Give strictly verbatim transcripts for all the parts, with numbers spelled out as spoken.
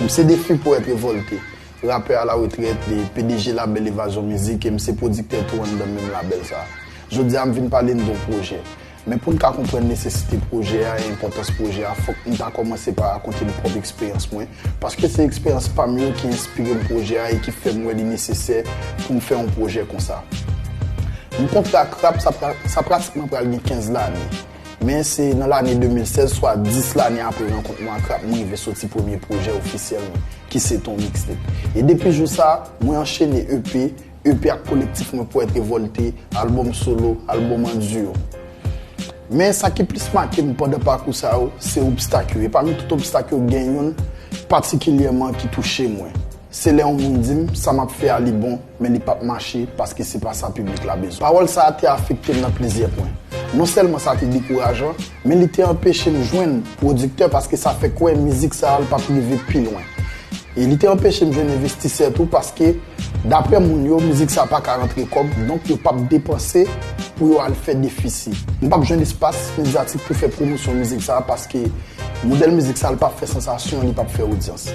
M se Defi Powèt Revòlte, rapè alaretrèt, e P D G labèl Evazyon Mizik, e m se pwodiktè tou anndan menm labèl sa. Jodi a, m vin pale n de yon pwojè. Men pou n ka konprann nesesite pwojè a e enpòtans pwojè a, fòk m ta kòmanse pa rakonte n pwòp eksperyans mwen, paske se eksperyans pa m yo ki enspire m pwojè a e ki fè m wè li nesesè pou m fè yon pwojè konsa. M kontre ak rap, sa pra-, sa pratikman pral gen kenz lane. Men se nan lane de mil sèz, swa dis lane apre rankont mwen ak rap, mwen rive soti premye pwojè ofisyèl mwen, ki se Ton Mixtape. E depi jou sa, mwen anchene E P, E P ak kolektif mwen Powèt Revòlte, albòm solo, albòm an duo. Men sa ki plis make m pandan pakou sa yo, se obstak yo. E pami tout obstak yo, gen youn patikilyèman ki touche mwen. Se lè yon moun di m, sa m ap fè a li bon, men li p ap mache paske se pa sa piblik la bezwen. Pawòl sa a te afekte m nan plizyè pwen. Non sèlman sa te dekourajan, men li te anpeche m jwenn pwodiktè paske sa fè kwè mizik sa a l p ap rive pi lwen. E li te anpeche m jwenn envestisè tou paske, daprè moun yo, mizik sa a pa ka rantre kòb, donk yo p ap depanse pou yo al fè defisi. M p ap jwenn espas medyatik pou fè pwomosyon mizik sa a paske modèl mizik sa a, li p ap fè sansasyon, li p ap fè odyans.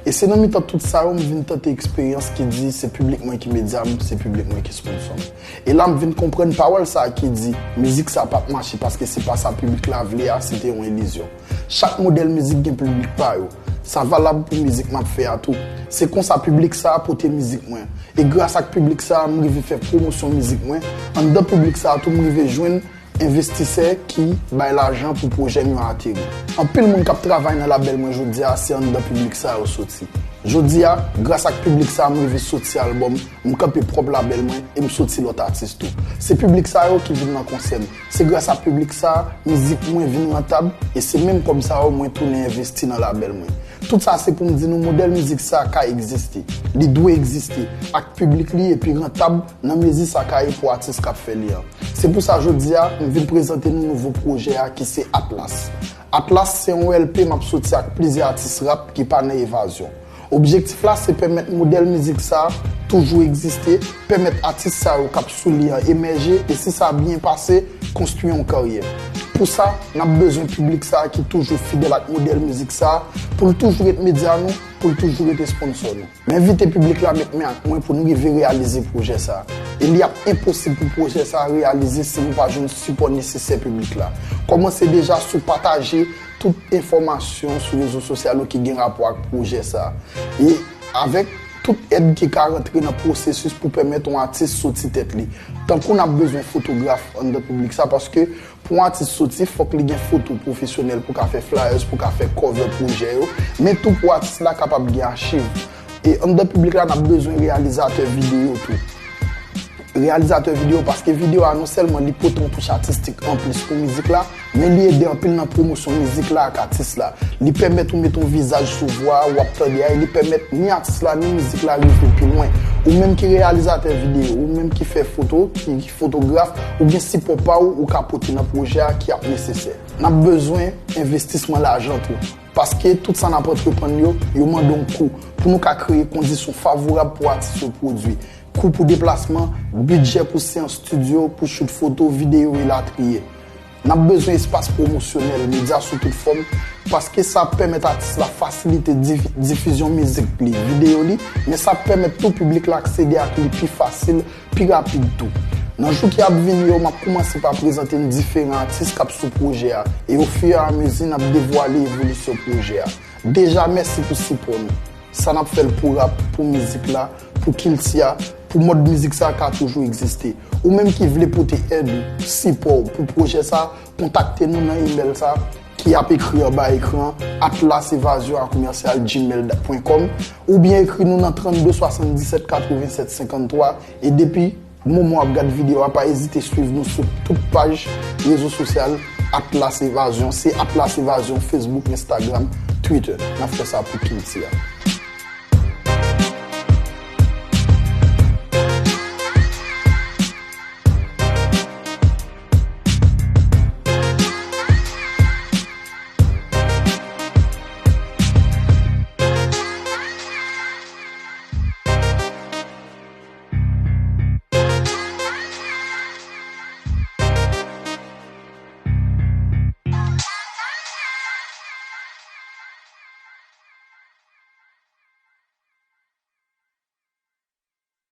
E se nan mitan tout sa yo, m vin tante eksperyans ki di se piblik mwen ki medya m, se piblik mwen ki sponsò m. E la, m vin konprann pawòl sa a ki di mizik sa a p ap mache paske se pa sa piblik la vle a, se te yon ilizyon. Chak modèl mizik gen piblik pa yo. Sa valab pou mizik m ap fè a tou. Se konsa piblik sa a pote mizik mwen. E gras ak piblik sa a, m rive fè pwomosyon mizik mwen. Anndan piblik sa a tou, m rive jwenn envestisè ki bay lajan pou pwojè m yo ateri. Anpil moun k ap travay nan labèl mwen jodi a, se anndan piblik sa yo soti. Jodi a, gras ak piblik sa a, m rive soti albòm, m kanpe pwòp labèl mwen e m soti lòt atis tou. Se piblik sa yo ki vin nan konsè m. Se gras a piblik sa a, mizik mwen vin rantab e se menm kòb sa yo mwen tounen envesti nan labèl mwen. Tout sa se pou m di nou modèl mizik sa a ka egziste. Li dwe egziste ak piblik li epi rantab nan mezi sa ka ye pou atis k ap fè li an. Se pou sa jodi a, m vin prezante nou nouvo pwojè a ki se Atlas. Atlas se yon L P m ap soti ak plizyè atis rap ki pa nan evazyon. Objektif la se pèmèt modèl mizik sa a toujou egziste, pèmèt atis sa yo k ap sou li an emèje e si sa byen pase, konstwi yon karyè. Pou sa, n ap bezwen piblik sa a ki toujou fidèl ak modèl mizik sa a pou l toujou ret medya nou, pou l toujou rete sponsò nou. M envite piblik la met men ak mwen pou n rive reyalize pwojè sa a. E li ap enposib pou pwojè sa a reyalize si nou pa jwenn sipò nesesè piblik la. Kòmanse deja sou pataje tout enfòmasyon sou rezo sosyal yo ki gen rapò ak pwojè sa a. E avèk tout èd ki ka rantre nan pwosesis pou pèmèt yon atis soti tèt li. Tankou n ap bezwen fotograf anndan piblik sa, paske pou yon atis soti, fòk li gen foto pwofesyonèl pou ka fè flyers, pou ka fè cover pwojè yo, men tou pou atis la kapab gen achiv. E anndan piblik la, n ap bezwen reyalizatè videyo tou. Reyalizatè videyo, paske videyo a non sèlman li pote yon touch atistik anplis pou mizik la, men li ede anpil nan pwomosyon mizik la ak atis la. Li pèmèt ou met yon vizaj sou vwa a, w ap tande a, e li pèmèt ni atis la, ni mizik la rive pi lwen. Ou menm ki reyalizatè videyo, ou menm ki fè foto, ki, ki fotograf, ou gen sipò pa w ou ka pote nan pwojè a ki ap nesesè. N ap bezwen envestisman lajan tou. Paske tout sa n ap antreprann yo, yo mande yon kou pou nou ka kreye kondisyon favorab pou atis yo pwodui. Kou pou deplasman, bidjè pou seyans estidyo, pou chout foto, videyo, elatriye. N ap bezwen espas pwomosyonèl, medya sou tout fòm, paske sa ap pèmèt atis la fasilite difi-, difizyon mizik li, videyo li, men sa ap pèmèt tou piblik la aksede ak li pi fasil, pi rapid tou. Nan jou ki ap vini yo, m ap koumanse pa prezante n diferan atis k ap sou pwojè a, e ofiramezi n ap devwale evolisyon pwojè a. Deja, mèsi pou sipò nou. Sa n ap fè l pou rap, pou mizik la, pou kilti a, pou mòd mizik sa ka toujou egziste. Ou menm ki vle pote èd ou, sipò w pou pwojè sa, kontakte nou nan imèl sa ki ap ekri anba ekran an, atlas evazyon a komèsyal gmail pwen kòm, oubyen ekri nou nan trannde swasanndisèt katrevennsèt senkanntwa, e depi moman w ap gad videyo a, pa ezite swiv nou sou tout paj rezo sosyal Atlas Evazyon. Se Atlas Evazyon, Facebook, Instagram, Twitter. N ap fè sa pou kilti a.